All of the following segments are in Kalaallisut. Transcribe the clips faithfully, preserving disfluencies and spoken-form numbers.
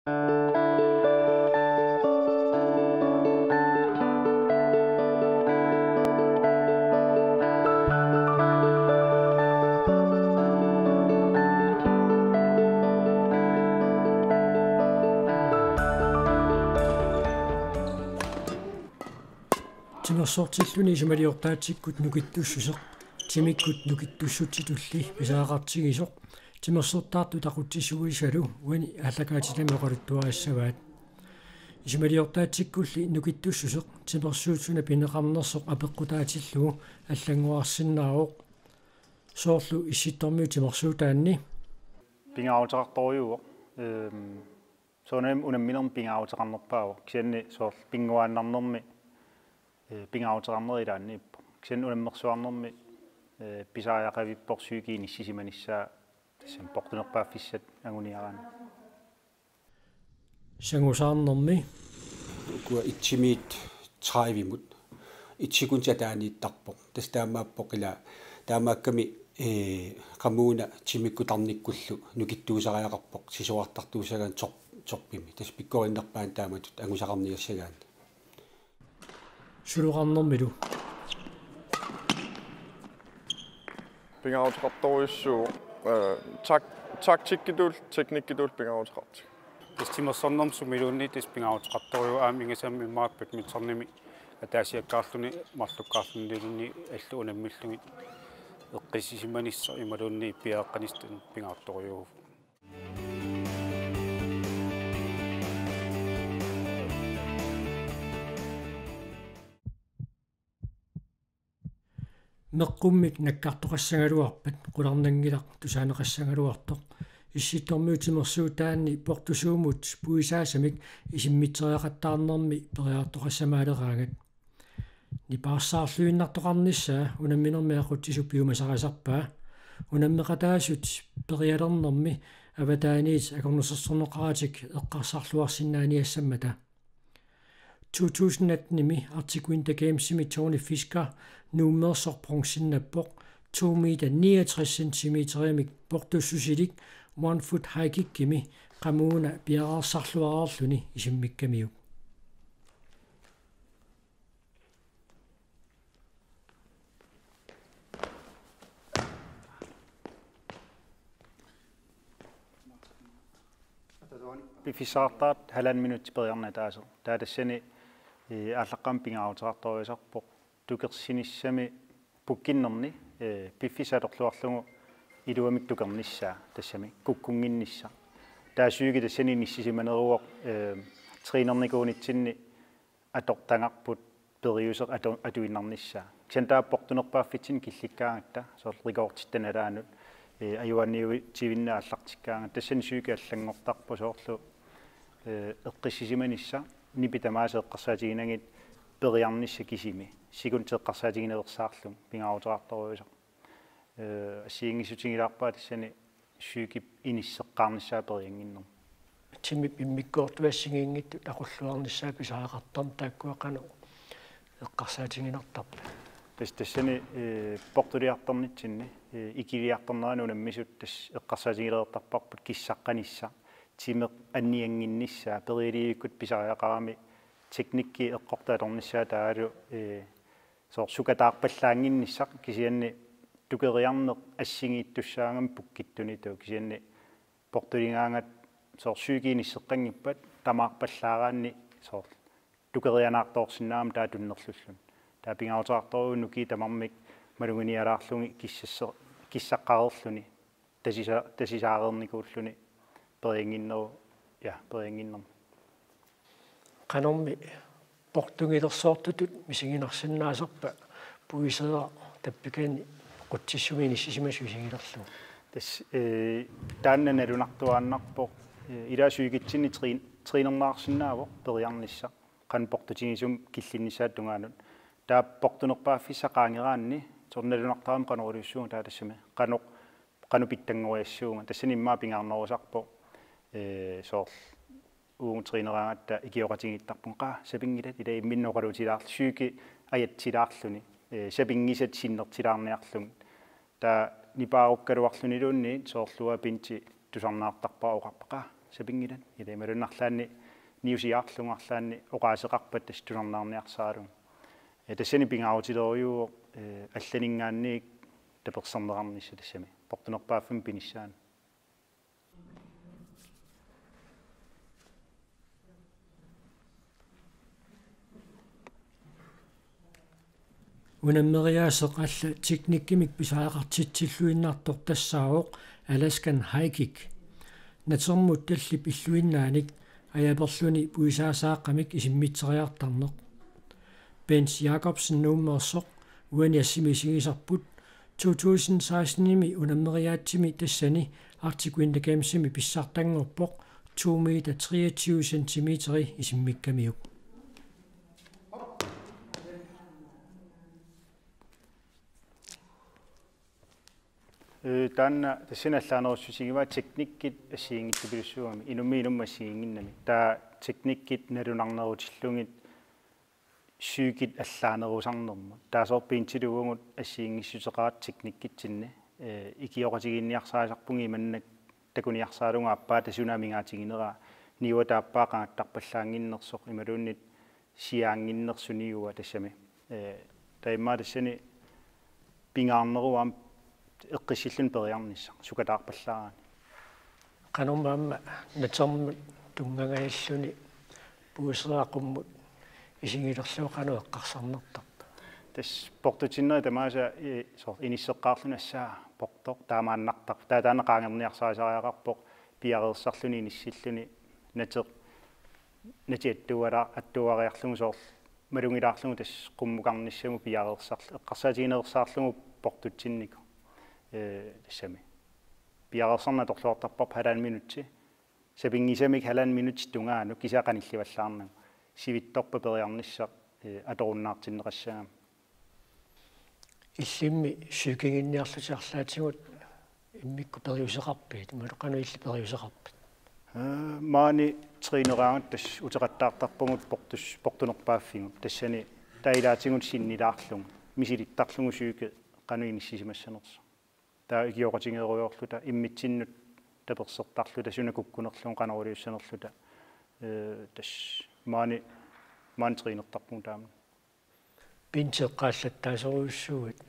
Timersortilluni isumaliortaatsikkut nukittussuseq timikkut nukittussutsitulli pisariaqartigisoq timersortaartut aqutsisuusalu uani aallakaatitami oqaluttuarissavaat. Isumaliortaatsikkulli nukittussuseq timersuut suna pineqarnersoq apeqqutaatillugu allanngorarsinnaavoq. Soorlu Issittormiut timersuutaanni. Pingaaruteqartorujuuvoq. Ehm, soorunami unamminermi pingaaruteqarnerpaavoq. Kisianni soorlu pinnguaannarnermi, eh, pingaaruteqarneri ilaanniippoq. Kisianni unammersuarnermi, eh, pisariaqavippoq psykisk inissisimanissaa tassami portunerpaaffissat anguniaraanni. Sangusaarnermi. Ukua itsimiit tredive-mut. Itsikun sataaniittarpoq. Tassa taamaappoq ila taamaakkami, eh, qamuuna timikkut tarnikkullu nukittuusariaqarpoq sisorartartuussagaanni top-, toppimi. Tassa pikkorinnerpaani taamatut angusaqarniassagaanni. Suloqarnermilu. Pingaaruteqartorujussuuvoq, eh, tak-, taktikkitut, teknikkitut pingaaruteqartoq. Tassa timersornermi sumiluunniit tassa pingaaruteqartorujuuvoq aamma ingasammik immaqa badmintonimi ataasiakkaarluni marlukkaarluniluunniit allat unammillugit eqqissisimanissaq imaluunniit piareqqanissaq pingaaruteqartorujuuvoq. Meqqummik nakkartoqassagaluarpat qularnanngilaq tusaaneqassagaluartoq Issittormiut timersuutaanni portusuumut puisaasamik isimmitseriaqattaarnermi periartoqassamaaleraangat. Nipaarsaarluinnartoqarnissaa unamminermi aqutsisut piumasarisarpaa. Unammeqataasut perialernermi avataaniit akornusersorneqaratik eqqarsarluarsinnaaniassammata. To tusind atten-imi Arctic Winter Games-imi Tony Fisker Nuummeersoq bronzeinnappoq to meter niogtres centimeterimik portussusilik one foot high kickimi qamuuna piareersarluareerluni isimmikkamiuk. Piffissaqartaratta halvanden minutsi periarneq ataaseq. Taava tassani, eh, aallaqqaammut pingaaruteqartorujussuusarpoq tukersinissami pukkinnerni, eh, piffissaq atorluarlugu iluamik tukernissaa tassami kukkunnginnissaq. Taava psyke tassani inissisimaneruvoq, eh, trænernikuunitsinni atortagarput periuseq atu-, atuinnarnissaa. Kisianni taava portunerpaaffitsinni killikkaangatta, soorlu rekorditsinni nalaanut, eh, ajuaanniutivinneq aallartikkaangatta, tassani psyke allanngortarpoq soorlu, eh, eqqissisimanissaq, nipit tamaasa eqqarsaatiginagit periarnissaq kisimi, sekundit eqqarsaatigineqarsaarlugit, pingaaruteqartorujussuaq. Eh, assigiinngissutigilaarpara tassani psykip inisseqqaarnissaa periannginnermi. Timip immikkoortuata assigiinngitsut aqulluarnissaa pisariaqartarneq taakkua qanoq eqqarsaatiginartarpat? Tassa tassani, eh, portuliartornitsinni, eh, ikiliartornerani unammisut tassa eqqarsaatigilereertarparput kissaqqanissaq, timeq anniannginnissaa, perialiivikkut pisariaqarami teknikki eqqortoq atornissaa taavalu, eh, soorlu sukataarpallaannginnissaq kisianni tukeriarneq assigiittussaagami pukkittunitut kisianni portuligaangat soorlu psyke inisseqqanngippat tamaarpallaaraanni soorlu tukerianaartoorsinnaagami taava tunnerlulluni. Taava pingaaruteqartorujuuvoq nukiit tamarmik maluginialaarlugit kissasse-, kissaqqareerluni. Tasisa-, tasisaareernikuulluni periannginneru-, ja, periannginnermi. Qanormi portugilersoortutut misiginarsinnaasarpa puiseeraq tappikani qutsissumik inissisimasut isigilerlugu? Tassa, eh, taanna nalunartuaannarpoq, eh, ilaat psykitsinni træ-, trænerneqarsinnaavoq periarnissaq. Qanoq portutigisumik killinnissaata tungaanut. Taava portunerpaaffissaq qaangeraanni, soorlu nalunartarami qanoq iliussuunga taava tassami. Qanoq, qanoq pitsanngoriassuunga. Tassani immaqa pingaarnerusarpoq, eh, soorlu uagut træneraangatta ikioqatigiittarpunga, qaa, sapinngilat, ila imminut oqaluutilaarluni, psyke ajatsilaarluni, eh, sapinngisat sinnertilaarniarlugit. Taava nipaarukkaluarluniluunniit soorlu uanga Benti tusarnaartarpara oqarpoq, qaa, sapinngilat. Ila imaluunniit arlaanni niusiarlunga arlaanni oqaaseqarpat tassa tusarnaarniarsaralugu. Ee, tassani pingaarutilerujuuvoq, ee, allaninngaanniit taperserneqarnissaq tassami portunerpaaffimmi pinissaanut. Unammeriaaseq alla teknikkimik pisariaqartitsilluinnartoq tassaavoq Alaskan High Kick. Natermut tallip illuinnaanik ajaperluni puisaasaaqqamik isimmitseriartarneq. Bent Jacobsen Nuummeersoq uani assimi isigisarput to tusind seksten-imi unammeriaatsimi tassani Arctic Winter Gamesimi pissartanngorpoq to meter treogtyve centimeteri isimmikkamiuk. Ee, taanna tassani allaanerussutigivaa teknikkit assigiinngitsupilussuugami, inummit inummut assigiinnginnami. Taava teknikkit nalunarnerutillugit psykit allaanerusarnermut. Taava soorlu bentilu uagut assigiinngissuteqarata teknikkitsinni. Ee, ikioqatigiinniarsarisarpunga imannak takuniarsaralugu aappaa tassa una amigaatiginera, niua taappaa qangattarpallaannginnersoq imaluunniit siaannginnersoq niua tassami. Ee, taava immaqa tassani pingaarneruvoq aamma eqqissilluni periarnissaq sukataarpallaaraanni. Qanormi aamma natermut tunngangajalluni puiseeqqammut isigilerlugu qanoq eqqarsarnertarpa? Tassa portutsinneri tamaasa, ee, soorlu inisseqqaarluni assaa portoq taamaannartarpoq. Taava taanna qaangerniarsarisariaqarpoq piareersarluni inissilluni nateq nati attuara-, attuariarlugu soorlu malugilaarlugu tassa qummukarnissamut piareersarl-, eqqarsaatigineersaarlugu portutsinnikoq. Ee, tassami. Piareersarneq atorluartarparput halvanden minutsi. Sapinngisamik halvanden minutsi tungaanut kisianni qanillivallaarnagu. Sivitsorpat periarnissaq, ee, atorunnaartinneqassagami. Illimmi psykinnginniarlutit arlaatigut immikkut periuseqarpit, imaluunniit qanoq illit periuseqarpit? Ee, maani trænereeraangatta tassa uteqattaartarpagut portus-, portunerpaaffigut. Tassani taava ilaatigut sinnilaarlugu, misilittarlugu psyke qanoq inissisimassanersoq. Taava ikioqatigeerujoorluta immitsinnut tapersertarluta suna kukkunerlugu qanoq iliussanerluta. Ee, tassa maani, maani trænertarpugut taama. Bent, eqqaallattaasorujussuuit.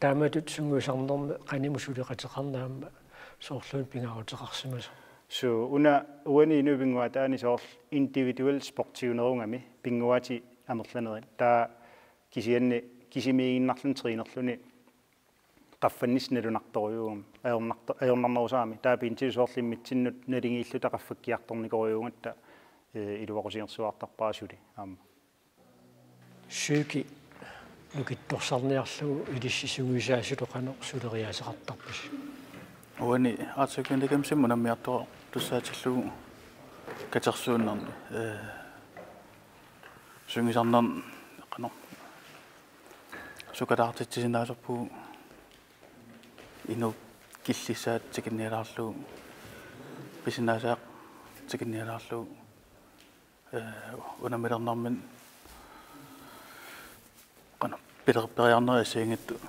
Taamatut sungiusarnermi qanimut suleqateqarneq aamma soorluuna pingaaruteqarsimasoq? Suu, una uani inuit pinnguaataanni soorlu individuel sportiunerugami pinnguaatit amerlanerit. Taava kisianni kisimiiginnarluni trænerluni qaffannissaq nalunartorujuugami, ajornarto-, ajornarnerusarami. Taava Bentilu soorlu immitsinnut naligiilluta qaffakkiartornikorujuugatta, ee, iluaqusigersuaartarpara suli aamma. Psyke nukittorsarniarlugu ilissi sungiusaasutut qanoq suleriaaseqartarpisi? Uani Arctic Winter Gamesimi unammiartortussaatsillugu katersuunnarni, ee, sungiusarnermi qanoq sukataartitsisinnaasarpugut, inuup killissaata tikinnialaarlugu, pisinnaasaat tikinnialaarlugu, ee, unammilernermini qanoq pilerperiarnerit assigiinngitsut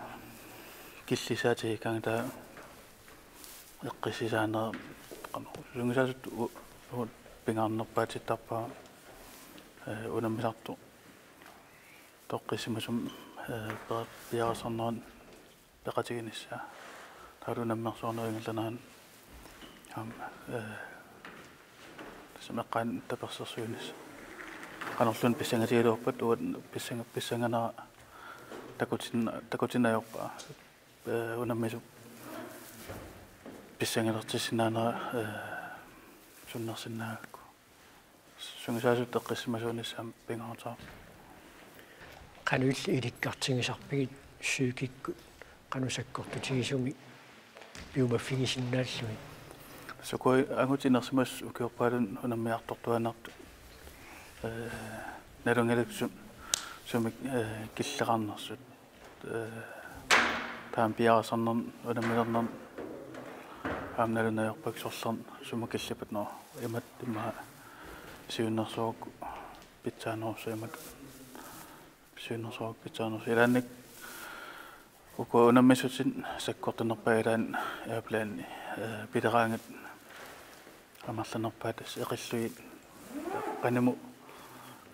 killissaata tikikkaangata eqqissisaaneq qanoq sungiusaasutut u-, u-, pingaarnerpaatittarpara, ee, unammisartoq toqqissimasumik, ee, pe-, piareersarneranut peqatiginissaa. Taavalu unammersuarnerup ingerlanerani aamma, ee, tassami eqqaani tapersersuinissaq. Qanorluunniit pissangatigilerpat uanga pissanga-, pissanganera takutin-, takutinneq ajorpara. Ee, unammisup pissangalertissinnaanera, ee, sunnersinnaagakku. Sungiusaasutut eqqissimasuunissamut pingaaruteqarpoq. Qanoq illit ilikkartigisarpigit psykikkut qanoq sakkortutigisumik piumaffigisinnaallugit? Sukui angutit inersimasut ukiorpaalunni unammiartortuaannartut, ee, nalunngilakka su-, sumik, ee, killeqarnersut. Ee, taanna piareersarnermut unammilernermut aamma nalunngilakka sorleq sumut killippat, nå, imatut immaqa siunnersuuvoq pitsaanerussaaq, imatut siunnersuuvoq pitsaanerussaaq. Ilaanni uku unammisutit sakkortunerpaat ilaanni airplane, ee, pileraangat Amerlanerpaat tassa eqillugit qanimut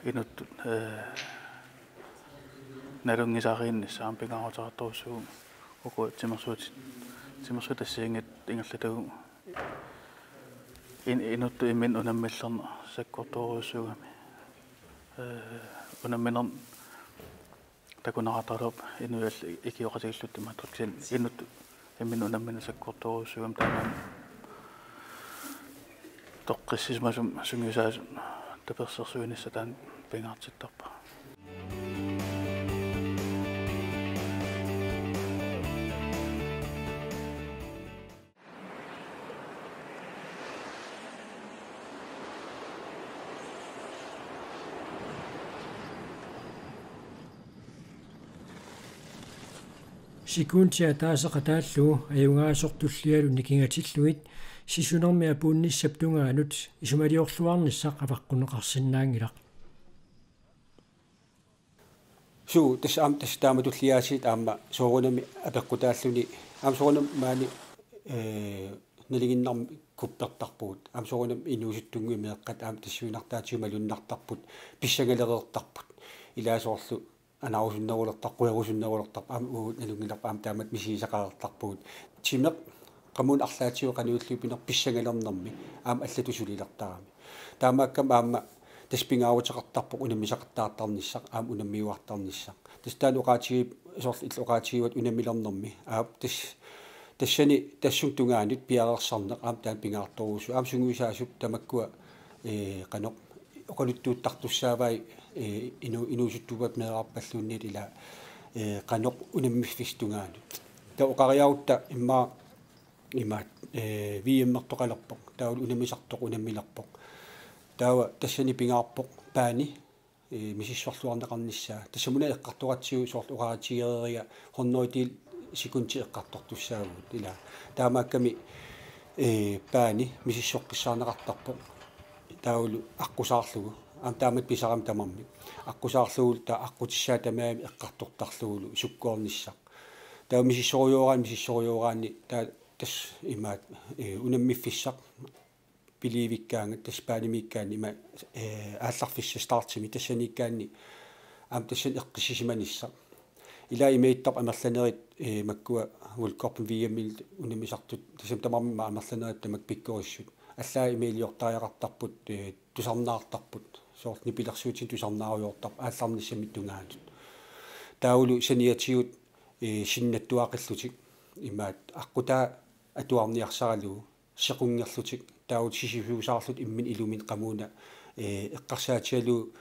inuttut, ee, nalunngisariinnissaat aamma pingaaruteqartorujussuuvoq uku timersuutit, timersuutassiinngitsut ingerlatagut in-, inuttut imminnut unammillerneq sakkortoorujussuugami. Ee, unamminermi takuneqartaraluarpoq inuit allat ikioqatigiillutik imaattoq kisianni inuttut imminnut unammineq sakkortoorujussuugami taamaammat toqqissisimasumik sungiusaasut tapersersuinissaq taanna pingaartittarpara. Sikuunti ataaseq ataallugu ajugaasoq tullialu nikingatillugit sisunermi apuunnissap tungaanut isumaliorluarnissaq avaqqunneqarsinnaanngilaq. Suu, tassa aamma tassa taama tulliaasiit aamma soorunami apeqqutaalluni aamma soorunami maani, ee, nalinginnarmi kuppertarpugut. Aamma soorunami inuusuttunnguit meeqqat aamma tassuinartaatigut malunnartarput, pissangalereertarput. Ilaa soorlu anarusunnerulertarput, querusunnerulertarput, aamma uagut nalunngilarput aamma taamatut misigisaqareertarpugut. Timeq qamuuna arlaatigut qanoq ililluipineq pissangalereernermi aamma allatut sulilertarami. Taamaakkami aamma tassa pingaaruteqartarpoq unammisaqattaartarnissaq, aamma unammiuartarnissaq. Tassa taanna oqaatigiup-, soorlu illit oqaatigiuat unammilernermi. Aap, tassa, tassani tassunga tungaanut piareersarneq aamma taanna pingaartorujussuuvoq. Aamma sungiusaasup tamakkua, ee, qanoq oqaluttuuttartussaavai, ee, inu-, inuusuttuuppat meerarpalluunniit ilaa, ee, qanoq unammiffissap tungaanut. Taava oqariarutta immaqa imaat, ee, V M-ertoqalerpoq, taavalu unammisartoq unammilerpoq. Taava tassani pingaarpoq paani, ee, misissorluarneqarnissaa. Tassamuna eqqartoratsigu soorlu oqaatigereeriga hundrede sekundi eqqartortussaavugut ilaa. Taamaakkami, ee, paani misissoqqissaarneqartarpoq. Taavalu aqqusaarlugu. Aamma taamatut pisarami tamarmik. Aqqusaarlugulu taava aqqutissaa tamarmik eqqartortarlugulu sukkoornissaq. Taava misissorujoraanni, misissorujoraanni taava tassa imaat, ee, unammiffissaq pilivikkaangat tassa paanimiikkaanni ima, ee, aallarfissaq startimi tassaniikkaanni aamma tassani eqqissisimanissaq. Ilaa imaattoq amerlanerit, ee, makkua World Cup V M-imi unammisartut tassami tamarmik amerlanerit tamakku pikkorissut. Allaat ima iliortariaqartarput, ee, tusarnaartarput. Soorlu nipilersuutinik tusarnaarujoortarput aallarnissamut tungaanut. Taavalu saniatigut, ee, sinnattuaqillutik imaat aqqutaa atuarniarsaralugu sequnngerlutik taava sisuusaarlutik imminnut iluminni qamuuna, ee, eqqarsaatigalugu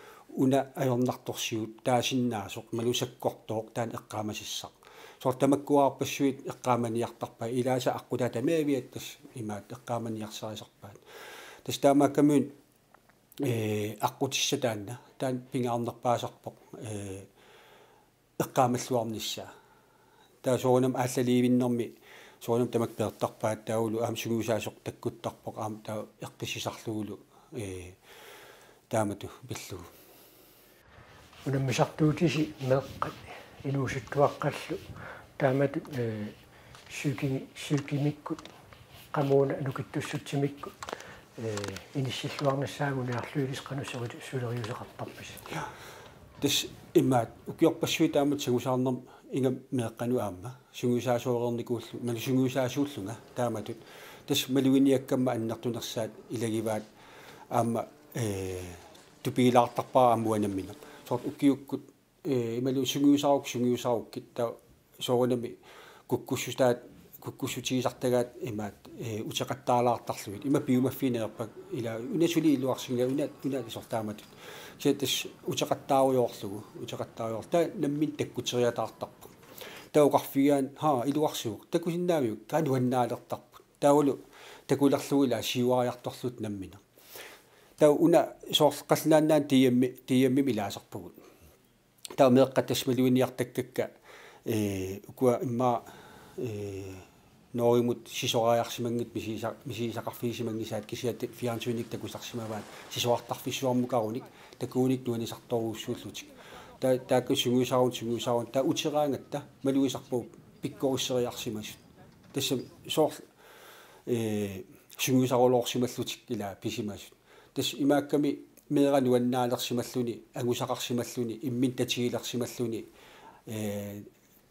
una ajornartorsiut taasinnaasoq imaluunniit sakkortooq taanna eqqaamasassaq. Soorlu tamakkuarpassuit eqqaamaniartarpaat ilaasa aqqutaa tamaaviat tassa imaat eqqaamaniarsarisarpaat. Tassa taamaakkamiuna, ee, aqqutissaq taanna, taanna pingaarnerpaasarpoq, ee, eqqaamalluarnissaa. Taava soorunami aallaliivinnermi, soorunami tamakku peertarpaat taavalu aamma sungiusaasoq takkuttarpoq aamma taava eqqissisarlugulu, ee, taamatut pillugu. Unammisartuutisi meeqqat inuusuttuaqqallu taamatut, ee, psyki-, psykimikkut qamuuna nukittussutsimikku, ee, inissilluarnissaagut niarluilis qanoq suli-, suleriuseqartarpisi. Tassa imaat ukiorpassuit taamatut sangusaarnermi ingammik meeqqanut aamma sungiusaasooreernikuullu, maani sungiusaasuullunga taamatut. Tassa maluginiakkamma annertunersaat ilagivaat aamma, ee, tupigilaartarpara aamma uanga nammineq. Soorlu ukiukkut, ee, imaluunniit sungiusaarukkit, sungiusaarukkit taava soorunami kukkussutaat, kukkussutigisartagaat imaat, ee, uteqattaalaartarlugit. Ima piumaffigineq ajorpakka ilaa una suli iluarsinngilara una, una soorlu taamatut. Kisianni tassa uteqattaarujoorlugu, uteqattaarujoorlugu. Taava nammineq takkuteriataartarput. Taava oqarfigaanni, haa, iluarsivoq. Takusinnaaviuk? Kaa nuannaalertarput. Taavalu takulerlugu ilaa siuariartorluta nammineq. Taava una soorlu Qallunaat Nunaanni D M, D M-imi ilaasarpugut. Taava meeqqat tassa maluginiartakkakka, ee, ukua immaqa, ee, Norgemut sisorariarsimanngitsut misigisa-, misigisaqarfigisimanngisaat kisianni fjernsynimi takusarsimavaat sisorartarfissuarmukarunik takuunik nuannisartorujussuullutik. Taa-, taakku sungiusaarunik, sungiusaarunik, taava uteraangatta malugisarpagut pikkorisseriarsimasut. Tassami soorlu, ee, sungiusaruloorsimallutik ila pisimasut. Tassa imaakkami meeraq nuannaalersimalluni, angusaqarsimalluni, imminut tatigilersimalluni, ee,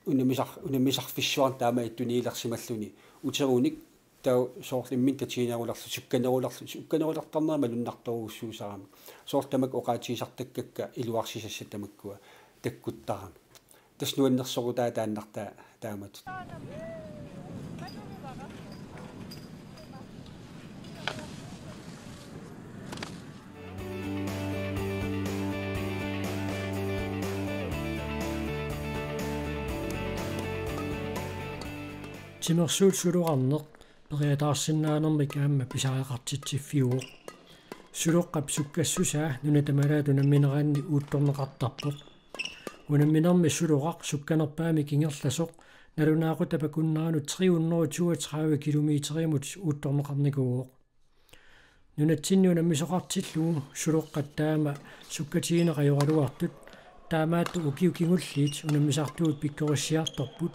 unammisar-, unammisarfissuarnik taama ittuniilersimalluni uterunik taava soorlu imminut tatiginerulerlutik, sukkanerulerlutik, sukkanerulertarnerat malunnartorujussuusarami. Soorlu tamakku oqaatigisartakkakka iluarsisassat tamakkua takkuttarami. Tassa nuannersorutaat taannartaa taamatut. Timersuut suloqarneq periataarsinnaanermik aamma pisariaqartitsiffiuvoq. Suloqqap sukkassusaa nuna tamalaat unammineranni uuttorneqartarpoq. Unamminermi suloqaq sukkanerpaamik ingerlasoq nalunaaqutap akunneranut tre hundrede toogtredive kilometerimut uuttorneqarnikuuvoq. Nunatsinni unammisoqartillugu suloqqat taama sukkatigineq ajoraluartut, taamaattoq ukiut kingulliit unammisartuut pikkorissiartorput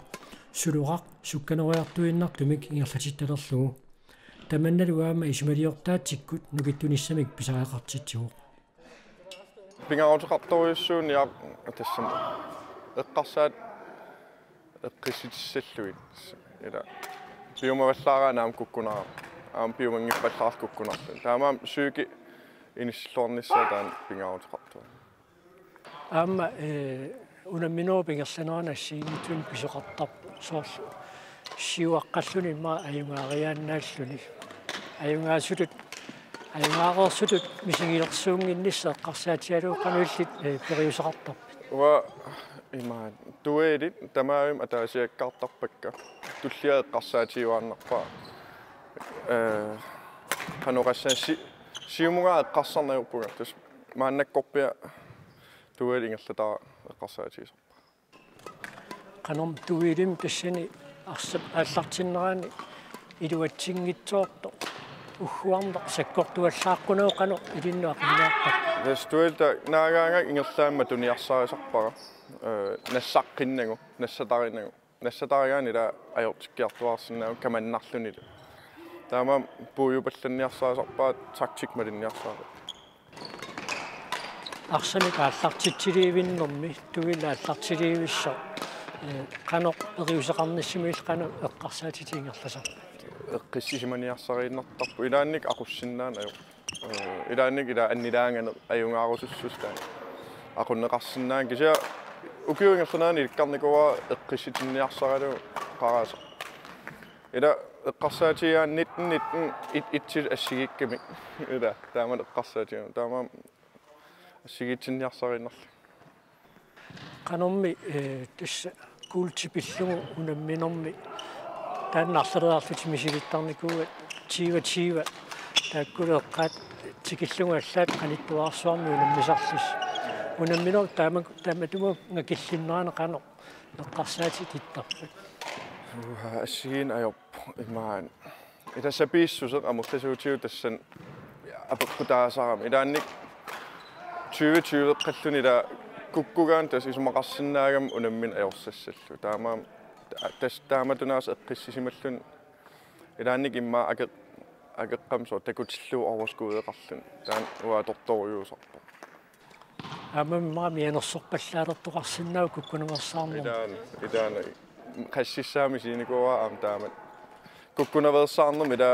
suloqaq sukkaneriartuinnartumik ingerlatittalerlugu. Tamannalu aamma isumaliortaatsikkut nukittunissamik pisariaqartitsivoq. Pingaaruteqartorujussuuvoq tassami eqqarsaat eqqissitissallugit. Ila piumavallaaraanni aamma kukkunarami. Aamma piumanngippallaraat kukkunarluni. Taamaammat psyke inissilluarnissaa taanna pingaaruteqartoq. Aamma, ee, unamminerup ingerlanerani assigiinngitsunik pisoqartarpoq soorlu siuaqqalluni immaqa ajugaariaannaalluni. Ajugaasutut, ajugaareersutut misigilersuunnginnissaq eqqarsaatigalugu qanoq illit, ee, periuseqartarpit? Uanga imaat duelit tamarmik ataasiakkaartarpakka. Tullia eqqarsaatigiuaannarpara. Ee, qanoq oqassaanga si-, siumunnga eqqarsarneq ajorpunga. Tassa maannakkorpiaq duel ingerlatara eqqarsaatigisarpara. Qanormi duelimi tassani arsap aallartinnerani iluatsinngitsoortoq ugguarneq sakkortuallaaqqunagit qanoq ilinnut aqinngaartarpa? Tassa duelita naagaangakku ingerlaannaq matuniarsarisarpara. Ee, nassaqqinnagu, nassatarinagu. Nassatarigaanni ila ajortikkiartuaarsinnaavoq kamannarlunilu. Taamaammat puiupallanniarsarisarpara, taktik malinniarsarisarpara. Arsamik aallartitsilivinnermi duel aallartilivissoq, ee, qanoq periuseqarnissamilu qanoq eqqarsaatitit ingerlasarput? Eqqissisimaniarsariinnartarpoq ilaannikkut aqussinnaaneq ajorpoq. Ee, ilaannikkut ila annilaanganeq ajugaarusussusaa. Aqunneqarsinnaanngilaq kisianni ukiup ingerlanerani ilikkarnikuuara eqqissitinniarsaralugu qarasaartoq. Ila eqqarsaatigaanni nitten nitten et et-it assigiikkamik. Ila taama eqqarsaatigaanni. Taamaammat assigiitsinniarsariinnarlugu. Qanormi, ee, tassa kuulti pillugu unamminermi taanna arlaleriarlutit misilittarnikuuat tyve tyve taakkulu eqqaat tikillugu allaat qanittuararsuarmik unammisarlusi. Unamminerup taama-, tamatumunnga killinnerani qanoq eqqarsaatit ittarpat? Uha, assigiinneq ajorpoq imaat. Ila sapiissuseq amerlasuutigut tassani apeqqutaasarami. Ilaannikkut tyve tyve-qqalluni ila kukkugaanni tassa isumaqarsinnaagami unammineq ajorsassallugu. Taamaammat ta-, tassa taamatut aasiit eqqissisimalluni ilaannikkut immaqa ake-, akeqqamut soorlu takutillugu overskudeqarluni. Taanna uanga atortorujussuusarpoq. Aamma immaqa mianersorpallaalertoqarsinnaavoq kukkunaveersaarnermi. Ilaana, ilaana. Qassissaami siinikuuara aamma taamak. Kukkunaveersaarnermi ila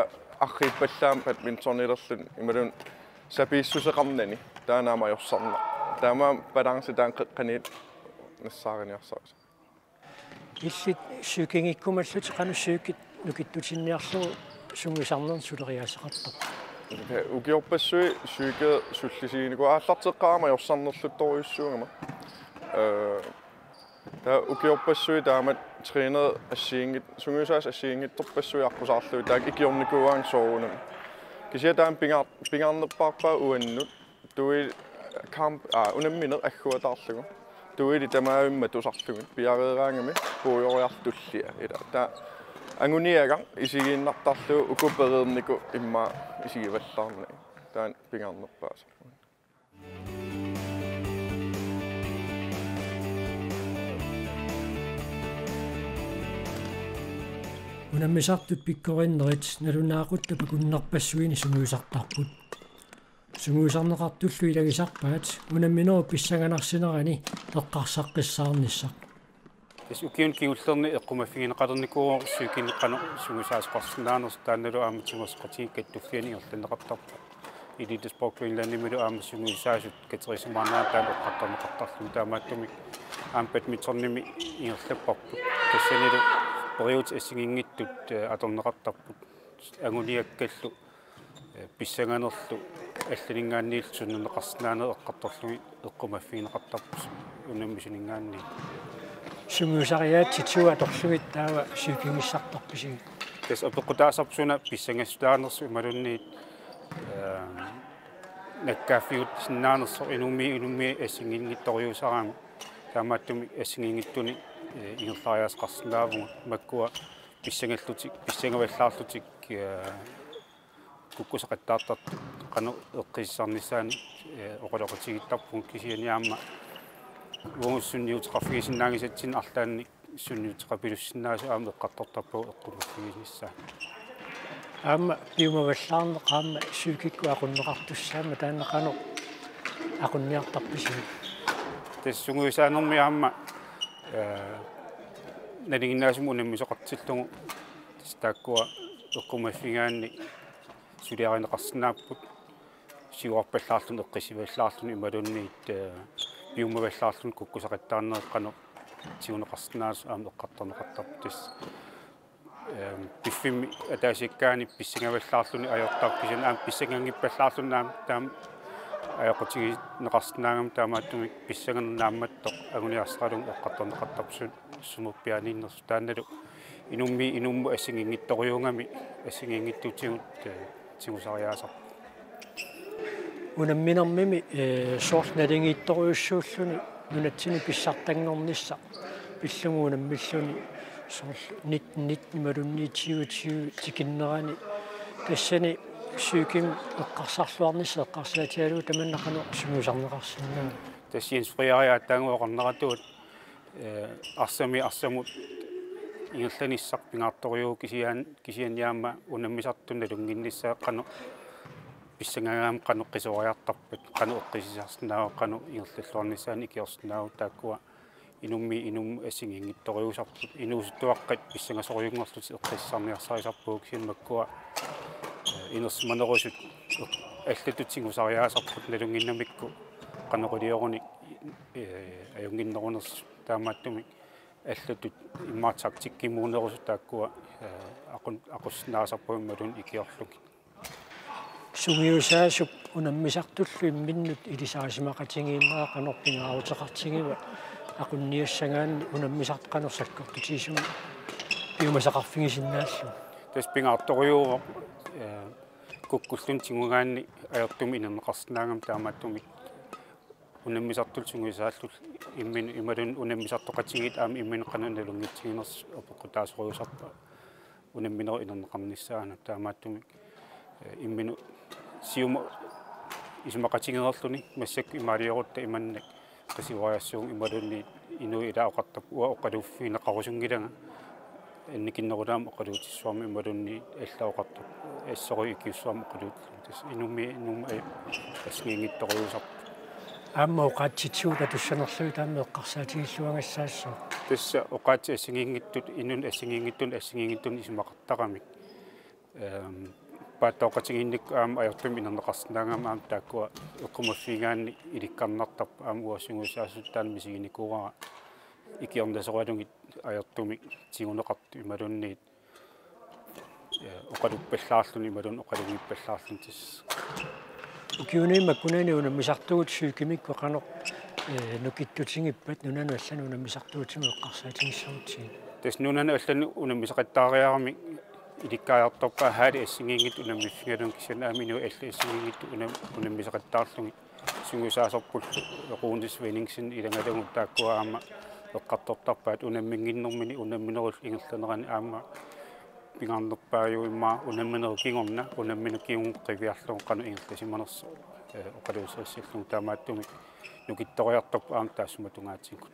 arriippallaamik badmintonilerluni imaluunniit sapiissuseqarnani taanna aamma ajorsarnaq. Taamaammat balance taanna qeqqaniit nassaariniarsarisi. Illit psykingikkumallutit qanoq psykit nukittutinniarlugu sungiusarnerni suleriaaseqartarpit? Ukiorpassuit psyke sullisiginikuuara aallarteqqaarama ajorsarnerluttorujussuugama. Ee, taava ukiorpassuit taamak træneri assigiinngit-, sungiusaasa assigiinngitsorpassuit aqqusaarlugit taakku ikiornikuuaannga soorunami. Kisianni taanna pingaar-, pingaarnerpaarpaa uannut. Duel kamp, aa, unammineq agguataarlugu. Dueli tamarmik matusarlugit. Piareeraangami puigoriarlugu tullia. Ila. Taava anguniagaq isigiinnartarlugu uku pereernikut immaqa isigivallaarnagit. Taanna pingaarnerpaasarpoq. Unammisartut pikkorinnerit nalunaaquttat akunnerpassuini sungiusartarput. Sungiusarneqartullu ilagisarpaat unamminerup pissanganarsinerani eqqarsaqqissaarnissaq. Tassa ukiuni kingullerni eqqumaffigineqalernikuuvoq psykikkut qanoq sungiusaasoqarsinnaanersoq, taannalu aamma timersoqatigiit kattuffianni ingerlanneqartarpoq. Elite Sport Greenlandimilu aamma sungiusaasut katerisimaarnerat taanna eqqartorneqartarluni, taamaattumik aamma badmintonimi ingerlapparput. Tassanilu periuseq assigiinngitsut, eh, atorneqartarput. Anguniakkallu, eh, pissanganerlu allaninngaanniillu sunnerneqarsinnaaneq eqqartorlugit eqqumaffigineqartarput unammisuninngaanniit. Sungiusariaatsitigut atorlugit taava psykikkiartarpisigit? Tassa apeqqutaasarpoq suna pissangassutaanersoq imaluunniit, eh, nakkaaffiussinnaanersoq inummit inummut assigiinngitsorujussuusarami. Taamaattumik assigiinngitsunik, eh, ingerlariaaseqarsinnaavugut, makkua pissangallutik, pissangavallaarlutik, eh, kukkusaqattaartartut qanoq eqqissisarnissaannik, eh, oqaloqatigiittarpugut, kisianni aamma uagut sunniuteqarfigisinnaanngisatsinnut arlaannik sunniuteqapilussinnaasut aamma eqqartortarpagut eqqumaffiginissaat. Aamma piumavallaarneq aamma psykikkut aqunneqartussaammat, taanna qanoq aqunniartarpisigit? Tassa sungiusaanermi aamma, eh, nalinginnaasumik unammisoqartillugu tassa taakkua eqqumaffigaanni suliarineqarsinnaapput, siuarpallaarluni, eqqissivallaarluni imaluunniit, eh, piumavallaarluni kukkusaqattaarneq qanoq tiguneqarsinnaasoq aamma eqqartorneqartarpoq. Tassa, ehm, piffimmi ataasiakkaani pissangavallaarluni ajortarpoq, kisianni aamma pissanganngippallaarluni aamma taama ajoqutigineqarsinnaagami, taamaattumik pissanganaq naammattoq anguniarsaralugu eqqartorneqartarpoq sumut piaaniinnersoq, taannalu inummit inummut assigiinngitsorujussuugami assigiinngitsutigut, eh, tigusariaasarpoq. Unamminermimi, eh, soorlu naligiittorujussuulluni nunatsinni pissartanngornissaq pillugu unammilluni soorlu nitten nitten imaluunniit tyve tyve tikinnerani, tassani psykimik eqqarsarluarnissaq eqqarsaatigalugu tamanna qanoq sungiusarneqarsinnaava? Tassa Jens Frederik aatsaannguaq oqarneratuut, eh, arsami arsamut ingerlanissaq pingaartorujuuvoq, kisian-, kisianni aamma unammisartut nalunnginnissaat qanoq pissangagaammat qanoq qisuariartarpat, qanoq eqqissisarsinnaavat, qanoq ingerlalluarnissaannik ikiorsinnaavat, taakkua inummit inummut assigiinngitsorujussuusarput, inuusuttuaqqat pissangasorujunngorlutik eqqissisarniarsarisarpagut, kisianni makkua, eh, inersimanerusut allatut tigusariaasarput nalunnginnamikku qanoq iliorlutik, eh, ajunnginnerunersut, taamaattumik allatut immaqa taktikkimuunerusut taakkua, eh, aqun-, aqussinnaasarpagut imaluunniit ikiorlugit. Sungiusaasup unammisartullu imminnut ilisarisimaqatigiimmata qanoq pingaaruteqartigiva aqunniassagaanni unammisartut qanoq sakkortutigisumik piumasaqarfigisinnaallugu? Tassa pingaartorujuuvoq, eh, kukkulluni tigugaanni ajortumik inerneqarsinnaagami, taamaattumik unammisartullu sungiusaallu imminut imaluunniit unammisartoqatigiit aamma imminut qanoq nalunngitsiginersut apeqqutaasorujussuusarput unamminerup inerneqarnissaanut, taamaattumik, eh, imminut siumut isumaqatigereerluni massakkut imaaliorutta imannak qisuariassuunga imaluunniit inuit ilaa oqartarput uanga oqaluuffigineqarusunngilanga, annikinnerulaamik oqaluutissuarmik imaluunniit allat oqartarput assorujuk ikiussuarmik oqaluutillugu. Tassa inummit inummut assigiinngitsorujussuusarput. Aamma oqaatsitigut atussanerlugit aamma eqqarsaatigilluagassaassaaq. Tassa oqaatsit assigiinngitsut, inunnik assigiinngitsunik, assigiinngitsunik isumaqartaramik. Ehm, paattooqatigiinnikkut aamma ajortumik inerneqarsinnaagami aamma taakkua eqqumaffigaanni ilikkarnartarput, aamma uanga sungiusaasutut taanna misiginikuuara ikiornasoralugit ajortumik tiguneqartut imaluunniit, eh, oqaluppallaarluni imaluunniit oqalunngipallaarluni tassa. Ukiuni makkunani unammisartugut psykimikkut qanoq, eh, nukittutigippata nunanut allanut unammisartuutimut eqqarsaatigissagutsigit? Tassa nunanut allanut unammisaqattaariarami ilikkariartorpaat hallit assigiinngitsut unammiffigalugit, kisianni aamma inuit allat assigiinngitsut unam-, unammisaqattaarlugit. Sungiusaasorpullu Rune Svendingsen ilagalugu taakkua aamma eqqartortarpaat unamminnginnermini unamminerullu ingerlanerani aamma pingaarnerpaajuvoq immaqa unamminerup kingorna, unamminerup kingorna qiviarlugu qanoq ingerlasimanersoq, eh, oqaluuserissallugu, taamaattumik nukittoriartorpoq aamma taassuma tungaatigut.